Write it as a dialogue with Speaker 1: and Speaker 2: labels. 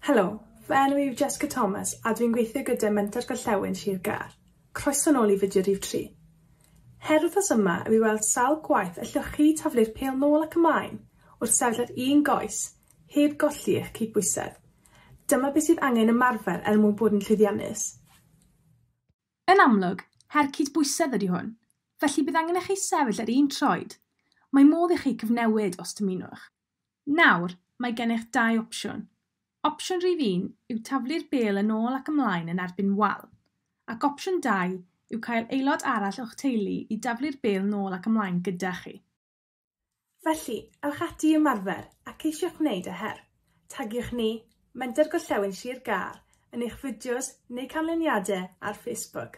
Speaker 1: Helo, fy enw i yw Jessica Thomas a dwi'n gweithio gyda Menter Gorllewin Sir Gâr. Croeso nôl i fideo rhif 3. Her wythnos yma yw i weld sawl gwaith allwch chi taflu'r pêl nôl ac ymlaen wrth sefyll ar un goes heb golli eich cydbwysedd. Dyma beth sydd angen ymarfer er mwyn bod yn llwyddiannus. Yn amlwg, her cydbwysedd ydy hwn, felly bydd angen i chi sefyll ar un troed. Mae modd i chi cyfnewid os dymunwch. Nawr, mae gennych dau opsiwn. Opsiwn rhif 1 yw taflu'r bêl yn ôl ac ymlaen yn erbyn wal, ac opsiwn 2 yw cael aelod arall o'ch teulu i daflu'r bêl nôl ac ymlaen gyda chi. Felly, ewch ati i ymarfer a ceisiwch wneud y her. Tagiwch ni, Menter Gorllewin Sir Gâr, yn eich fideos neu canlyniadau ar Facebook.